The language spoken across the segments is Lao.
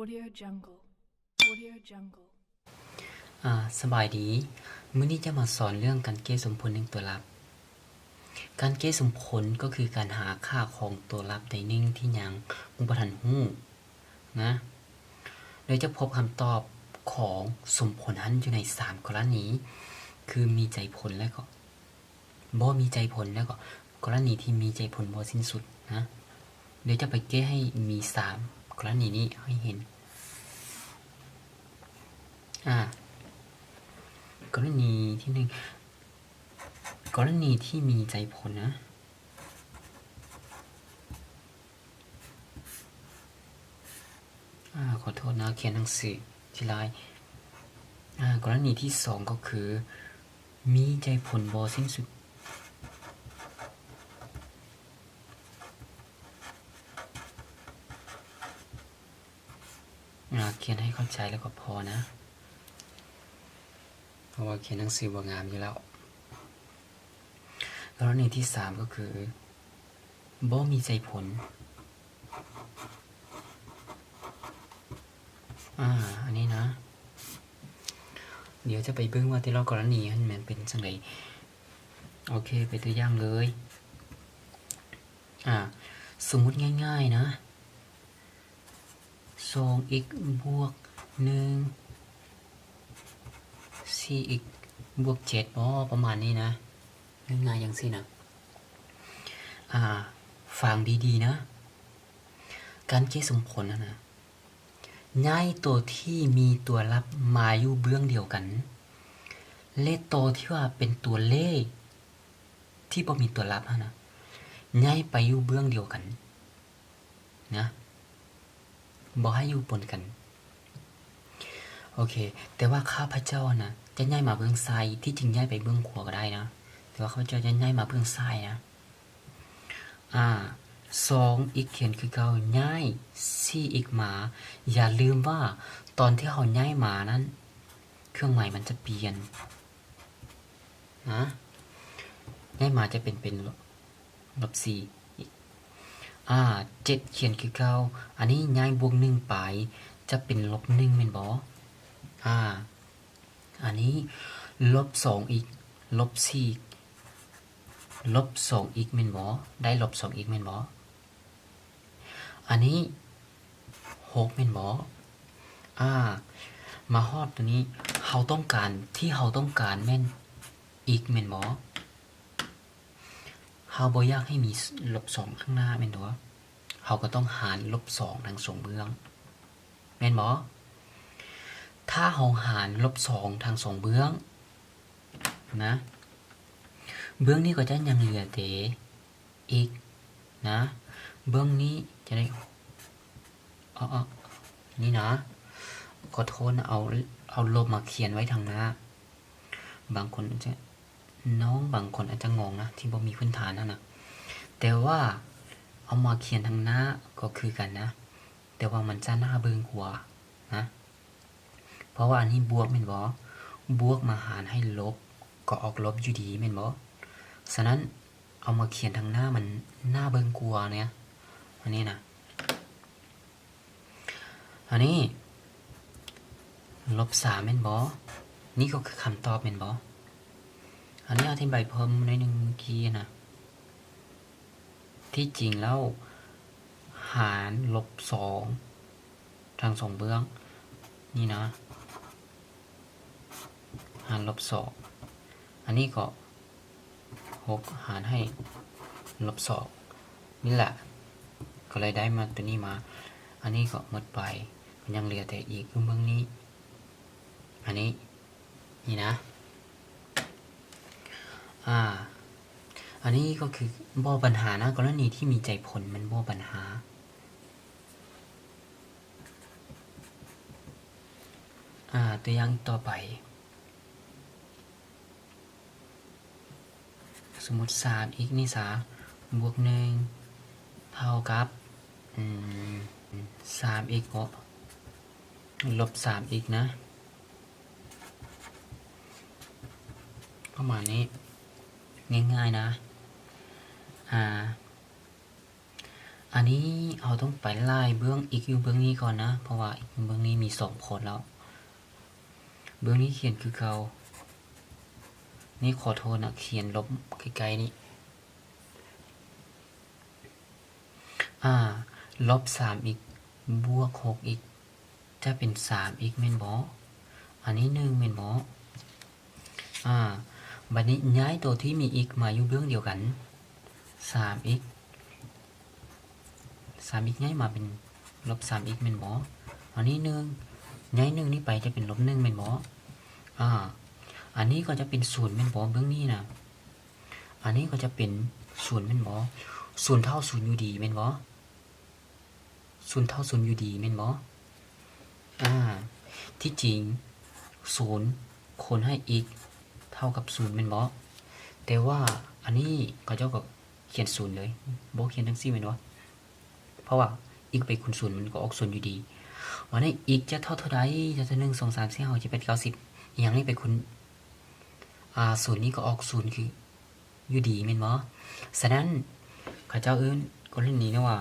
Audio Jungle. Audio Jungle. ອາ ສະບາຍດີ. ມື້ນີ້ຈະມາສອນເລື່ອງການແກ້ສົມຜົນໜຶ່ງຕົວລັບ. ການແກ້ສົມຜົນກໍຄືການຫາຄ່າຂອງຕົວລັບໃດໜຶ່ງທີ່ຍັງບໍ່ທັນຮູ້ນະ, ໂດຍຈະພົບຄຳຕອບຂອງສົມຜົນຫັ້ນຢູ່ໃນສາມກໍລະນີ ຄືມີໃຈຜົນ ແລະກໍ ບໍ່ມີໃຈຜົນ ແລ້ວກໍກໍລະນີທີ່ມີໃຈຜົນບໍ່ສິ້ນສຸດນະ. ດຽວຈະໄປແກ້ໃຫ້ມີສາມກໍລະນີນີ້ໃຫ້ເຫັນ. ອາ ກໍລະນີທີໜຶ່ງ ກໍລະນີທີ່ມີໃຈຜົນນະ. ອາ ຂໍໂທດນະ ຂຽນໜັງສືຂີ້ລ້າຍ. ອາ ກໍລະນີທີສອງກໍຄື ມີໃຈຜົນບໍ່ສິ້ນສຸດ. ອາ ຂຽນໃຫ້ເຂົ້າໃຈແລ້ວກໍພໍນະ ເພາະວ່າຂຽນໜັງສືບໍ່ງາມຢູ່ແລ້ວ. ກໍລະນີທີສາມກໍຄື ບໍ່ມີໃຈຜົນ. ອາ ອັນນີ້ນະ ດຽວຈະໄປເບິ່ງວ່າແຕ່ລະກໍລະນີຫັ້ນແມ່ນເປັນຈັ່ງໃດ. ໂອເຄ ໄປຕົວຢ່າງເລີຍ. ອາ ສົມມຸດງ່າຍໆນະ ສອງອິກບວກໜຶ່ງ ສີ່ອິກບວກເຈັດບໍ ປະມານນີ້ນະ ງ່າຍໆຈັ່ງຊີ້ນະ. ອາ ຟັງດີໆນະ ການແກ້ສົມຜົນຫັ້ນນະ ຍ້າຍຕົວທີ່ມີຕົວລັບມາຢູ່ເບື້ອງດຽວກັນ ແລະ ຕົວທີ່ວ່າເປັນຕົວເລກທີ່ບໍ່ມີຕົວລັບຫັ້ນນະ ຍ້າຍໄປຢູ່ເບື້ອງດຽວກັນ ນະ ບໍ່ໃຫ້ຢູ່ປົນກັນ. ໂອເຄ ແຕ່ວ່າຂ້າພະເຈົ້ານະ ຈະຍ້າຍມາເບື້ອງຊ້າຍ, ທີ່ຈິງຍ້າຍໄປເບື້ອງຂວາກໍໄດ້ນະ, ແຕ່ວ່າຂ້າພະເຈົ້າຈະຍ້າຍມາເບື້ອງຊ້າຍນະ. ອາ ສອງອິກຂຽນຄືເກົ່າ, ຍ້າຍສີ່ອິກມາ. ຢ່າລືມວ່າຕອນທີ່ເຮົາຍ້າຍມານັ້ນ ເຄື່ອງໝາຍມັນຈະປ່ຽນ. ນະ ຍ້າຍມາຈະເປັນ ເປັນລົບສີ່ອີກ. ອາ ເຈັດຂຽນຄືເກົ່າ, ອັນນີ້ຍ້າຍບວກໜຶ່ງໄປ ຈະເປັນລົບໜຶ່ງແມ່ນບໍ່? ອາ ອັນນີ້ລົບສອງອີກ ລົບສີ່ ລົບສອງອີກແມ່ນບໍ່? ໄດ້ລົບສອງອີກແມ່ນບໍ່? ອັນນີ້ຫົກແມ່ນບໍ່? ອາ ມາຮອດຕົວນີ້ ເຮົາຕ້ອງການ ທີ່ເຮົາຕ້ອງການແມ່ນອີກແມ່ນບໍ່? ເຮົາບໍ່ຢາກໃຫ້ມີລົບສອງຂ້າງໜ້າແມ່ນບໍ່? ເຮົາກໍຕ້ອງຫານລົບສອງທັງສອງເບື້ອງ ແມ່ນບໍ່? ຖ້າເຮົາຫານລົບສອງທັງສອງເບື້ອງນະ ເບື້ອງນີ້ກໍຈະຍັງເຫຼືອແຕ່ ອີກນະ ເບື້ອງນີ້ຈະໄດ້ ເອົາ ເອົາ ນີ້ນະ ຂໍໂທດນະ ເອົາ ເອົາລົບມາຂຽນໄວ້ທາງໜ້າ. ບາງຄົນອາດຈະ ນ້ອງບາງຄົນອາດຈະງົງນະ ທີ່ບໍ່ມີພື້ນຖານຫັ້ນນະ ແຕ່ວ່າເອົາມາຂຽນທາງໜ້າກໍຄືກັນນະ ແຕ່ວ່າມັນຈະໜ້າເບິ່ງກວ່ານະ. ເພາະວ່າອັນນີ້ບວກແມ່ນບໍ່? ບວກມາຫານໃຫ້ລົບ ກໍອອກລົບຢູ່ດີແມ່ນບໍ່? ສະນັ້ນ ເອົາມາຂຽນທາງໜ້າມັນໜ້າເບິ່ງກວ່າເນາະ ອັນນີ້ນະ. ອັນນີ້ລົບສາມແມ່ນບໍ່? ນີ້ກໍຄືຄຳຕອບແມ່ນບໍ່? ອັນນີ້ອະທິບາຍເພີ່ມໜ້ອຍໜຶ່ງເມື່ອກີ້ນະ. ທີ່ຈິງແລ້ວຫານລົບສອງທັງສອງເບື້ອງນີ້ນະ ຫານລົບສອງ ອັນນີ້ກໍຫົກຫານໃຫ້ລົບສອງ ນີ້ແຫຼະ ກໍເລີຍໄດ້ມາຕົວນີ້ມາ. ອັນນີ້ກໍໝົດໄປ ມັນຍັງເຫຼືອແຕ່ອີກຢູ່ເບື້ອງນີ້ ອັນນີ້ ນີ້ນະ ອາ ອັນນີ້ກໍຄືບໍ່ບັນຫານະ ກໍລະນີທີ່ມີໃຈຜົນມັນບໍ່ບັນຫາ. ອາ ຕົວຢ່າງອີກຕໍ່ໄປ ສົມມຸດສາມອິກນີ້ຊະ ບວກໜຶ່ງເທົ່າກັບ ອືມ ສາມອິກເນາະ ລົບສາມອິກນະ ປະມານນີ້ ງ່າຍໆນະ ອາ. ອັນນີ້ເຮົາຕ້ອງໄປໄລ່ເບື້ອງ x ຢູ່ເບື້ອງນີ້ກ່ອນນະ ເພາະວ່າ x ຢູ່ເບື້ອງນີ້ມີສອງພອດແລ້ວ. ເບື້ອງນີ້ຂຽນຄືເກົ່າ. ນີ້ຂໍໂທດນະ ຂຽນລົບໃກ້ໆນີ້. ອາ ລົບສາມ x ບວກຫົກ x ຈະເປັນສາມ x ແມ່ນບໍ່? ອັນນີ້ໜຶ່ງແມ່ນບໍ່? ອາ ບັດນີ້ຍ້າຍໂຕທີ່ມີ x ມາຢູ່ເບື້ອງດຽວກັນ ສາມ x ສາມ x ຍ້າຍມາເປັນລົບສາມ x ແມ່ນບໍ່? ອັນນີ້ໜຶ່ງ ຍ້າຍໜຶ່ງນີ້ໄປຈະເປັນລົບໜຶ່ງແມ່ນບໍ່? ອາ ອັນນີ້ກໍຈະເປັນສູນແມ່ນບໍ່? ເບື້ອງນີ້ນະ ອັນນີ້ກໍຈະເປັນສູນແມ່ນບໍ່? ສູນເທົ່າສູນຢູ່ດີແມ່ນບໍ່? ສູນເທົ່າສູນຢູ່ດີແມ່ນບໍ່? ອາ ທີ່ຈິງສູນຄູນໃຫ້ x ເທົ່າກັບສູນແມ່ນບໍ່? ແຕ່ວ່າອັນນີ້ເຂົາເຈົ້າກໍຂຽນສູນເລີຍ ບໍ່ຂຽນຈັ່ງຊີ້ແມ່ນບໍ່? ເພາະວ່າ x ໄປຄູນສູນມັນກໍອອກສູນຢູ່ດີ. ບັດນີ້ x ຈະເທົ່າເທົ່າໃດ? ຈະເທົ່າ ໜຶ່ງ ສອງ ສາມ ສີ່ ຫ້າ ຫົກ ເຈັດ ແປດ ເກົ້າ ສິບ ອີ່ຫຍັງນີ້ໄປຄູນ ອາ ສູນນີ້ກໍອອກສູນຄື ຢູ່ດີແມ່ນບໍ່? ສະນັ້ນ ເຂົາເຈົ້າເອີ້ນກໍລະນີນີ້ວ່າ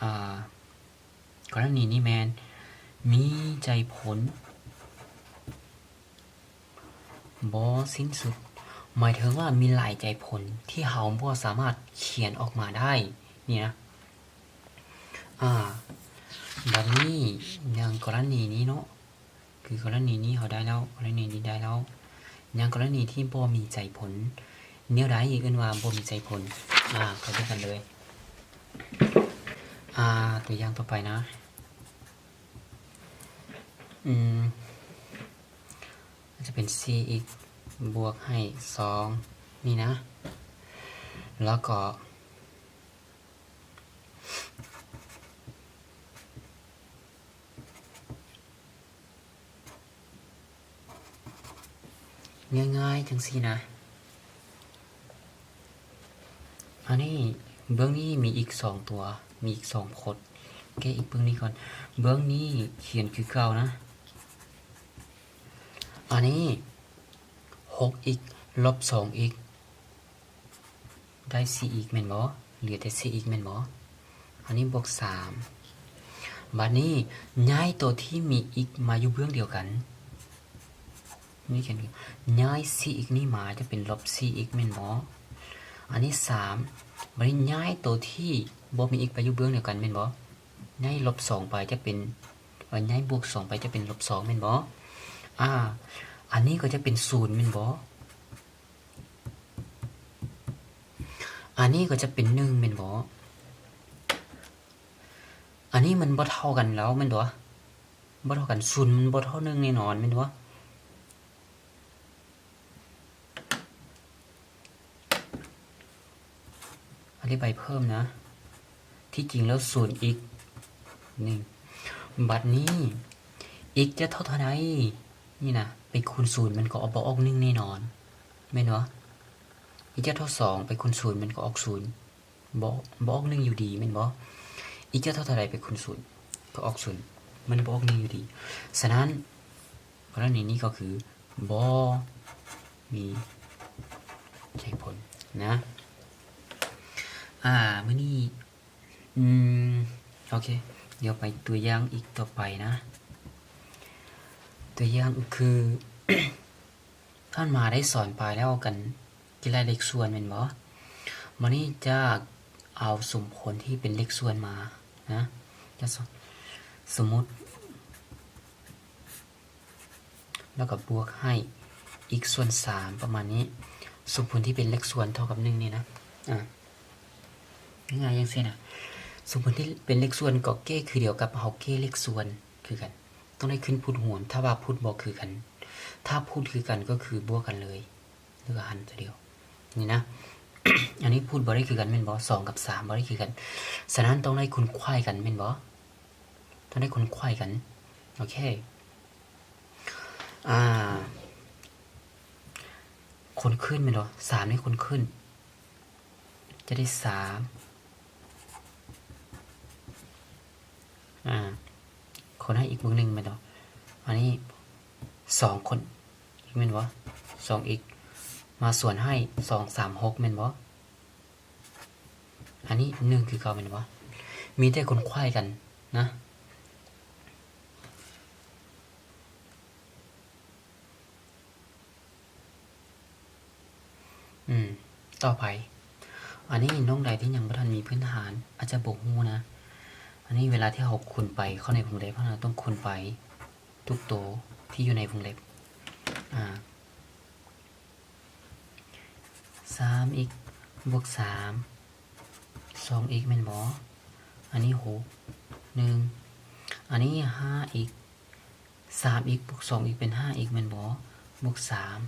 ອາ ກໍລະນີນີ້ແມ່ນມີໃຈຜົນບໍ່ສິ້ນສຸດ ໝາຍເຖິງວ່າມີຫຼາຍໃຈຜົນທີ່ເຮົາບໍ່ສາມາດຂຽນອອກມາໄດ້ນີ້ນະ. ອາ ບັດນີ້ຢ່າງກໍລະນີນີ້ເນາະ ຄືກໍລະນີນີ້ເຮົາໄດ້ແລ້ວ ກໍລະນີນີ້ໄດ້ແລ້ວ ຢ່າງກໍລະນີທີ່ບໍ່ມີໃຈຜົນ ແນວໃດເອີ້ນວ່າບໍ່ມີໃຈຜົນ? ອາ ເຂົ້າໃຈກັນເລີຍ. ອາ ຕົວຢ່າງຕໍ່ໄປນະ ອືມ ອາດຈະເປັນສີ່ x ບວກໃຫ້ສອງນີ້ນະ ແລ້ວກໍ ງ່າຍໆ ຈັ່ງຊີ້ນະ. ອັນນີ້ເບື້ອງນີ້ມີອີກສອງຕົວ ມີອີກສອງພົດ ແກ້ອີກເບື້ອງນີ້ກ່ອນ ເບື້ອງນີ້ຂຽນຄືເກົ່ານະ. ອັນນີ້ຫົກ x ລົບສອງ x ໄດ້ສີ່ x ແມ່ນບໍ່? ເຫຼືອແຕ່ສີ່ x ແມ່ນບໍ່? ອັນນີ້ບວກສາມ ບັດນີ້ຍ້າຍໂຕທີ່ມີ x ມາຢູ່ເບື້ອງດຽວກັນ ນີ້ຂຽນ ຍ້າຍສີ່ x ນີ້ມາຈະເປັນລົບສີ່ x ແມ່ນບໍ່? ອັນນີ້ສາມ ບັດນີ້ຍ້າຍໂຕທີ່ບໍ່ມີ x ໄປຢູ່ເບື້ອງດຽວກັນແມ່ນບໍ່? ຍ້າຍລົບສອງໄປຈະເປັນ ເອີ ຍ້າຍບວກສອງໄປຈະເປັນລົບສອງແມ່ນບໍ່? ອາ ອັນນີ້ກໍຈະເປັນສູນແມ່ນບໍ່? ອັນນີ້ກໍຈະເປັນໜຶ່ງແມ່ນບໍ່? ອັນນີ້ມັນບໍ່ເທົ່າກັນແລ້ວແມ່ນບໍ່? ບໍ່ເທົ່າກັນ ສູນມັນບໍ່ເທົ່າໜຶ່ງແນ່ນອນແມ່ນບໍ່? ອະທິບາຍເພີ່ມນະ ທີ່ຈິງແລ້ວສູນອີກໜຶ່ງ ບັດນີ້ x ຈະເທົ່າເທົ່າໃດ? ນີ້ນະ ໄປຄູນສູນມັນກໍບໍ່ອອກໜຶ່ງແນ່ນອນແມ່ນບໍ່? x ຈະເທົ່າສອງ ໄປຄູນສູນມັນກໍອອກສູນ ບໍ່ ບໍ່ອອກໜຶ່ງຢູ່ດີແມ່ນບໍ່? x ຈະເທົ່າເທົ່າໃດໄປຄູນສູນ ກໍອອກສູນ ມັນບໍ່ອອກໜຶ່ງຢູ່ດີ. ສະນັ້ນ ກໍລະນີນີ້ກໍຄືບໍ່ມີໃຈຜົນນະ. ອາ ມື້ນີ້ ອືມ ໂອເຄ ດຽວໄປຕົວຢ່າງອີກຕໍ່ໄປນະ. ຕົວຢ່າງຄື ຜ່ານມາໄດ້ສອນປາຍແລ້ວກັນ ທີ່ໄລ່ເລກສ່ວນແມ່ນບໍ່? ມື້ນີ້ຈະເອົາສົມຜົນທີ່ເປັນເລກສ່ວນມານະ ຈະສົມ ສົມມຸດ ແລ້ວກໍບວກໃຫ້ x ສ່ວນສາມ ປະມານນີ້ ສົມຜົນທີ່ເປັນເລກສ່ວນເທົ່າກັບໜຶ່ງນີ້ນະ. ອາ ງ່າຍໆ ຈັ່ງຊີ້ນະ ສົມຜົນທີ່ເປັນເລກສ່ວນກໍແກ້ຄືດຽວກັບເຮົາແກ້ເລກສ່ວນຄືກັນ ຕ້ອງໄດ້ຂຶ້ນພູດຮ່ວມ ຖ້າວ່າພູດບໍ່ຄືກັນ ຖ້າພູດຄືກັນກໍຄືບວກກັນເລີຍ ແລ້ວກໍຫັນຕົວດຽວ ນີ້ນະ. ອັນນີ້ພູດບໍ່ໄດ້ຄືກັນແມ່ນບໍ່? ສອງກັບສາມບໍ່ໄດ້ຄືກັນ ສະນັ້ນຕ້ອງໄດ້ຄູນໄຂວ້ກັນແມ່ນບໍ່? ຕ້ອງໄດ້ຄູນໄຂວ້ກັນ. ໂອເຄ ອາ ຄູນຂຶ້ນແມ່ນບໍ່? ສາມນີ້ຄູນຂຶ້ນ ຈະໄດ້ສາມ ອາ ຄູນໃຫ້ອີກເບື້ອງໜຶ່ງແມ່ນບໍ່? ອັນນີ້ສອງຄູນອີກແມ່ນບໍ່? ສອງ x ມາສ່ວນໃຫ້ສອງ ສາມ ຫົກ ແມ່ນບໍ່? ອັນນີ້ໜຶ່ງຄືເກົ່າແມ່ນບໍ່? ມີແຕ່ຂົນຂວາຍກັນນະ. ອືມ ຕໍ່ໄປ ອັນນີ້ນ້ອງໃດທີ່ຍັງບໍ່ທັນມີພື້ນຖານ ອາດຈະບໍ່ຮູ້ນະ. ອັນນີ້ເວລາທີ່ເຮົາຄູນໄປເຂົ້າໃນວົງເລັບ ເຮົາຕ້ອງຄູນໄປທຸກໂຕທີ່ຢູ່ໃນວົງເລັບ. ອາ ສາມເອັກ ບວກສາມ ສອງເອັກ ແມ່ນບໍ່? ອັນນີ້ຫົກ ໜຶ່ງ ອັນນີ້ຫ້າເອັກ ສາມເອັກ ບວກສອງເອັກ ເປັນຫ້າເອັກ ແມ່ນບໍ່? ບວກສາມ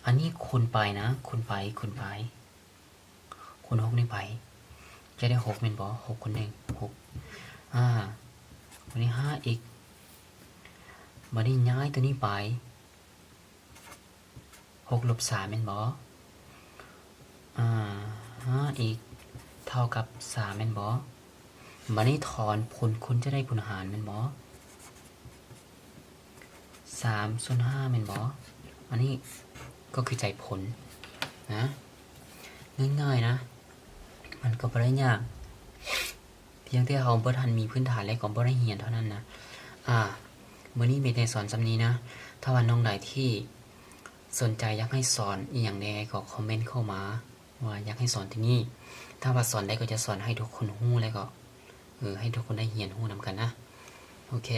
ອັນນີ້ຄູນໄປນະ ຄູນໄປ ຄູນໄປ ຄູນຫົກນີ້ໄປ ຈະໄດ້ຫົກແມ່ນບໍ່? ຫົກຄູນໜຶ່ງ ຫົກ ອາ ບາດນີ້ຫ້າເອັກ ບາດນີ້ຍ້າຍຕົວນີ້ໄປ ຫົກລົບສາມແມ່ນບໍ່? ອາ ຫ້າເອັກ ເທົ່າກັບສາມແມ່ນບໍ່? ບາດນີ້ຖອນຜົນຄູນຈະໄດ້ຜົນຫານແມ່ນບໍ່? ສາມສ່ວນຫ້າແມ່ນບໍ່? ອັນນີ້ກໍຄືໃຈຜົນນະ ງ່າຍໆນະ ມັນກໍບໍ່ໄດ້ຍາກ. ພຽງແຕ່ເຮົາບໍ່ທັນມີພື້ນຖານ ແລະ ກໍບໍ່ໄດ້ຮຽນເທົ່ານັ້ນນະ. ອາ ມື້ນີ້ມີແຕ່ສອນສ່ຳນີ້ນະ. ຖ້າວ່ານ້ອງໃດທີ່ສົນໃຈຢາກໃຫ້ສອນອີ່ຫຍັງແດ່ ກໍຄອມເມັນເຂົ້າມາວ່າຢາກໃຫ້ສອນຕົງນີ້. ຖ້າວ່າສອນໄດ້ກໍຈະສອນໃຫ້ທຸກຄົນຮູ້ ແລ້ວກໍ ເອີ ໃຫ້ທຸກຄົນໄດ້ຮຽນຮູ້ນຳກັນນະ. ໂອເຄ.